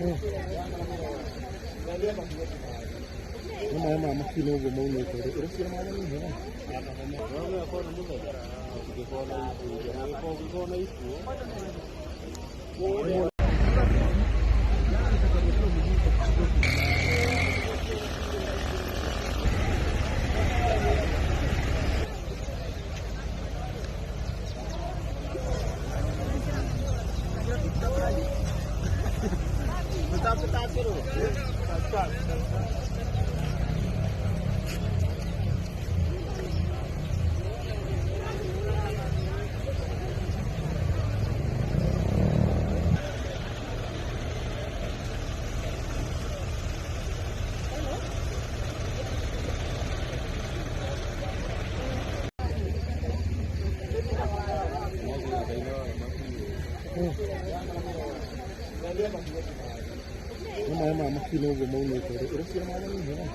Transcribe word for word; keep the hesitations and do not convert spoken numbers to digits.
Hema, hema, mexkî ne bû, me nêkirî. Rûsya mala min hema. Hema, hema, mexkî ne bû, me nêkirî. Rûsya mala min hema.